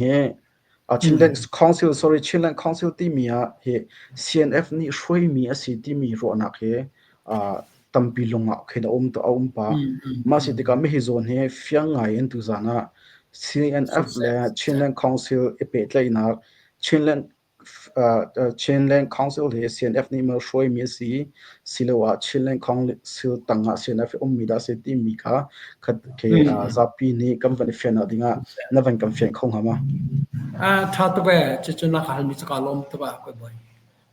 Hi Chinland Council sorry Chinland Council timi ah hi CNF nih hruaimi a si timi ruahnak hi tampi lung ah khin a um a um pah. Mah si tikah mihi zawn hi fiang ngai in tuzaan ah CNF le Chinland Council i pehtlaihnak Chinland Chinland Council hi CNF nih maw hruaimi a si, siloah Chinland Council tangah CNF hi ummi dah a si timi kha khi zapi nih kan van i fiannak dingah na van kan fianh kho hnga ma? Ṭha tuk ee, cucu na ka halmi cu kaa lawm tuk ah kawi bawi.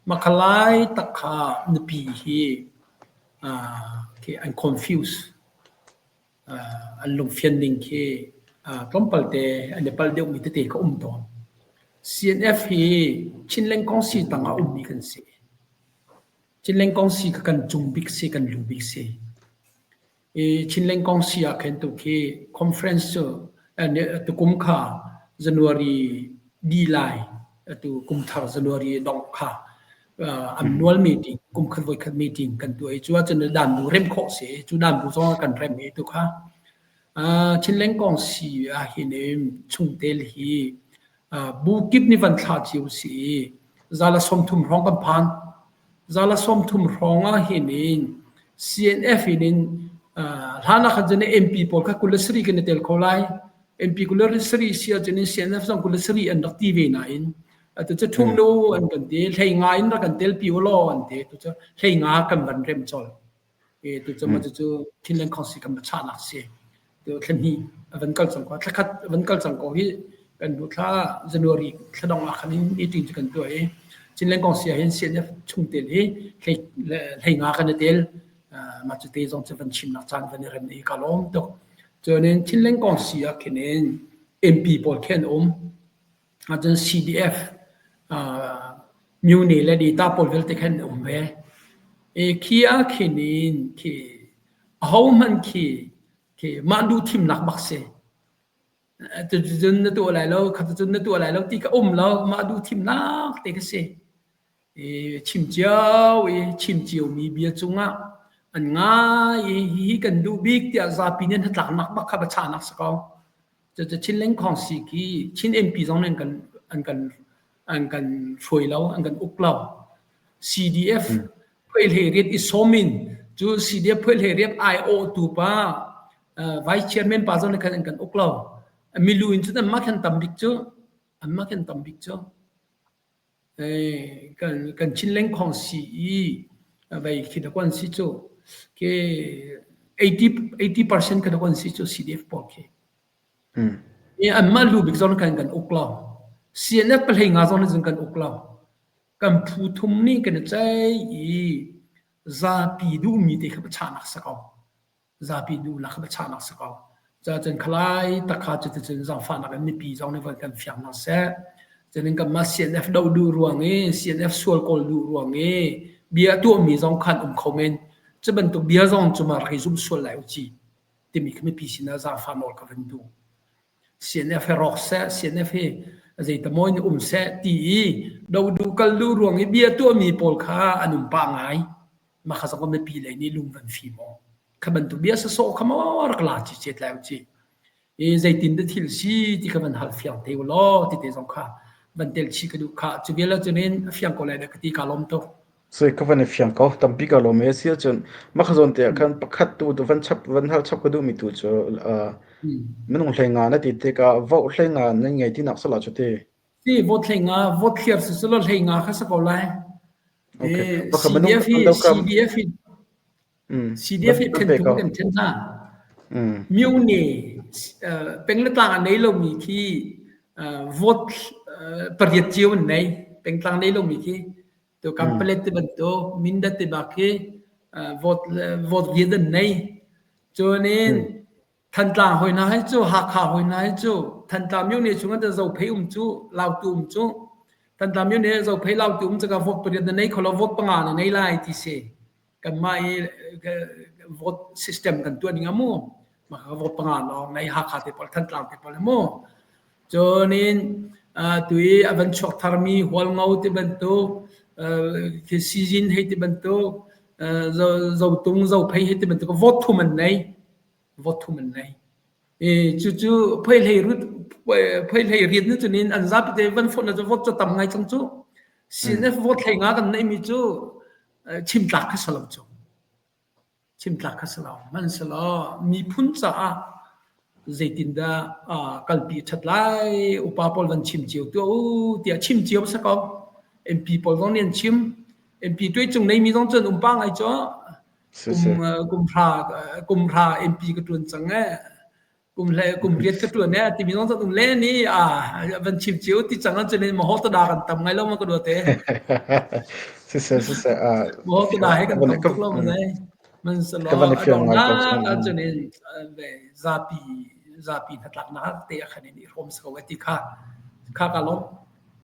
Makhalai tak kha nupi hi khi an confuse. An lungfian ning khi tlawmpal te an i palh deuhmi tete ka um tawn. CNF hi Chinland Kongsi tangah ummi kan si. Chinland Kongsi kha kan cung bik si, kan lu bik si. I Chinland Kongsi ah khin tu khi conference cu tukum kha January dih lai, atu kum thar January dongh kha annual meeting kum khat voi khat meeting kan tuah i cu ahcun dan bu rem khawh si cu dan bu zong kan rem i tu kha Chinleng kong si ah hin chungtel hi bu kip nih van thlah cio si i zala 30 hrawng kan phan zala 30 hrawng ah hin in CNF in in hlan ah khan cun MP pawl kha 27 kan i tel kho lai MP 27 si ahcun CNF zong 27 an rak ti ve nain Atu cu ṭhum nu an kan ti, hlei nga in rak kan telpi u law an ti. Tu cu hlei nga kan van rem colh. E tu cu ma cu Chinland Council kan va chahnak si. Tu thla hnih a van kal cang ko. Thla khat a van kal cang ko hi kan hnu thla January thla dong ah khan in meeting cu kan tuah i Chinland Council ah hin CNF chungtel hi hlei hlei nga kan i tel. Mah cu te zong cu van chimnak caan van i rem i ka lawm tuk. Cun in Chinland Council ah khin in MP pawl khi an um. Ahcun CDF myone le data pawl vialte khan an um ve. I khi ah khin in khi ahohmanh khi khi mah duh thimnak bak si. Cuticun na tuah lai lo, khaticun na tuah lai lo ti kha um lo, mah duh thimnak te kha si. I chim cio i chim ciomi bia cungah an ngai i hihi kan duh bik tiah zapi nih hnatlaknak bak kha biachahnak si ko. Cucu Chinland Council khi Chin MP zong nih an kan an kan an kan hruai lo, an kan uk lo. CDF phuaihlei riat i sawm in cu CDF phuaihlei riat aiawhtu pa Vice Chairman pa zong nih khan an kan uk lo. Milu in cun anmah khan tam bik cu anmah khan tam bik cu. Kan kan Chinland Council i vei khi da kon si cu ke 80 80% ka da kon si cu CDF pawl khi. I anmah lu bik zong kan kan uk lo. CNF pahlei nga zong nih kan uk lo. Kan phu thum nih kan i ceih i zapi duhmi te kha chahnak si ko. Zapi duhnak kha biachahnak si ko. Cun khalai takha cuticun zaangfahnak in mipi zong nih van kan fiang hna seh. Cunin kanmah CNF doh duh ruang i CNF sual kawl duh ruang i bia tuahmi zong khan um kho men. Cu bantuk bia zong cu ma rak i zumh sual lai u ci timi kha mipi sinah zaangfah nawl ka van duh. CNF hi rawk seh, CNF hi zeitamaw in um seh ti i do duh kal duh ruang i bia tuahmi pawl kha an um pah ngai. Mah kha zong mipi lei nih lung van fim aw. Kha bantuk bia sasawh kha maw rak la ci cet lai u ci. I zeitin dah thil si ti kha van hal fiang te u law ti te zong kha van tel chih ka duh kha. Cu vial ahcun in a fiang ko lai dah ka ti ka lawm tuk. Sui ka van i fiang ko tampi ka lawm e si ahcun mah kha zawn te ah khan pakhat tu van chap van hal chap ka duhmi tu cu minung hlei nga na ti tikah voh hlei nga nan ngei ti nak sala cu ti. Si vote hlei nga vote thliar si selaw hlei nga kha si ko lai. CDF hi CDF hi CDF hi then thum kan then hna. Myone peng le tlang a nei lomi khi vote pariat cio an nei. Pengtlang nei lomi khi to Kampalet ti bantuk Mindat ti bak khi vote vote riat an nei. Cunin Thantlang hoi hna hi cu Hakha hoi hna hi cu Thantlang myone chung ah Zophei um cu Lautu um cu Thantlang myone Zophei Lautu um cu ka vote pariat na nei kho lo vote panga na nei lai ti si kanmah i vote system kan tuah ning amu mah ka vote panga lawng nei Hakha te pawl Thantlang te pawl mu cun in tu i a van chuak tharmi Hualngo ti bantuk sizin hei ti bantuk Zotung Zophei hei ti bantuk vote thum an nei vote thum an nei. I cucu phoihlei rut Phoi hlei riat ni cunin an zapi te van phone cu vote cu tam ngai cang cu. CNF vote hlei nga kan neih mi cu chim tlak kha si lo cu. Chim tlak kha si lo. Hmanhsehlaw miphun caah zeitindah kalpi ṭhat lai upa pawl van chim cio tuah u tiah chim cio si ko. MP pawl zong nih an chim. MP tuai cung neimi zong cu an um pah ngai cu. Kum kum hra kum hra MP ka ṭuan cang ee. Kum hle kum riat ka ṭuan ee timi zong cu an um len i van chim cio ti cang ahcun maho tada kan tam ngai lo ma ka dua te. Siseh siseh Maho tada he kan tam tuk lo ma nei. Ka van i fiang ngai ko cun. Ahcun in zapi zapi hnatlaknak te ah khan in i hrawm si ko ti kha kha ka lawm.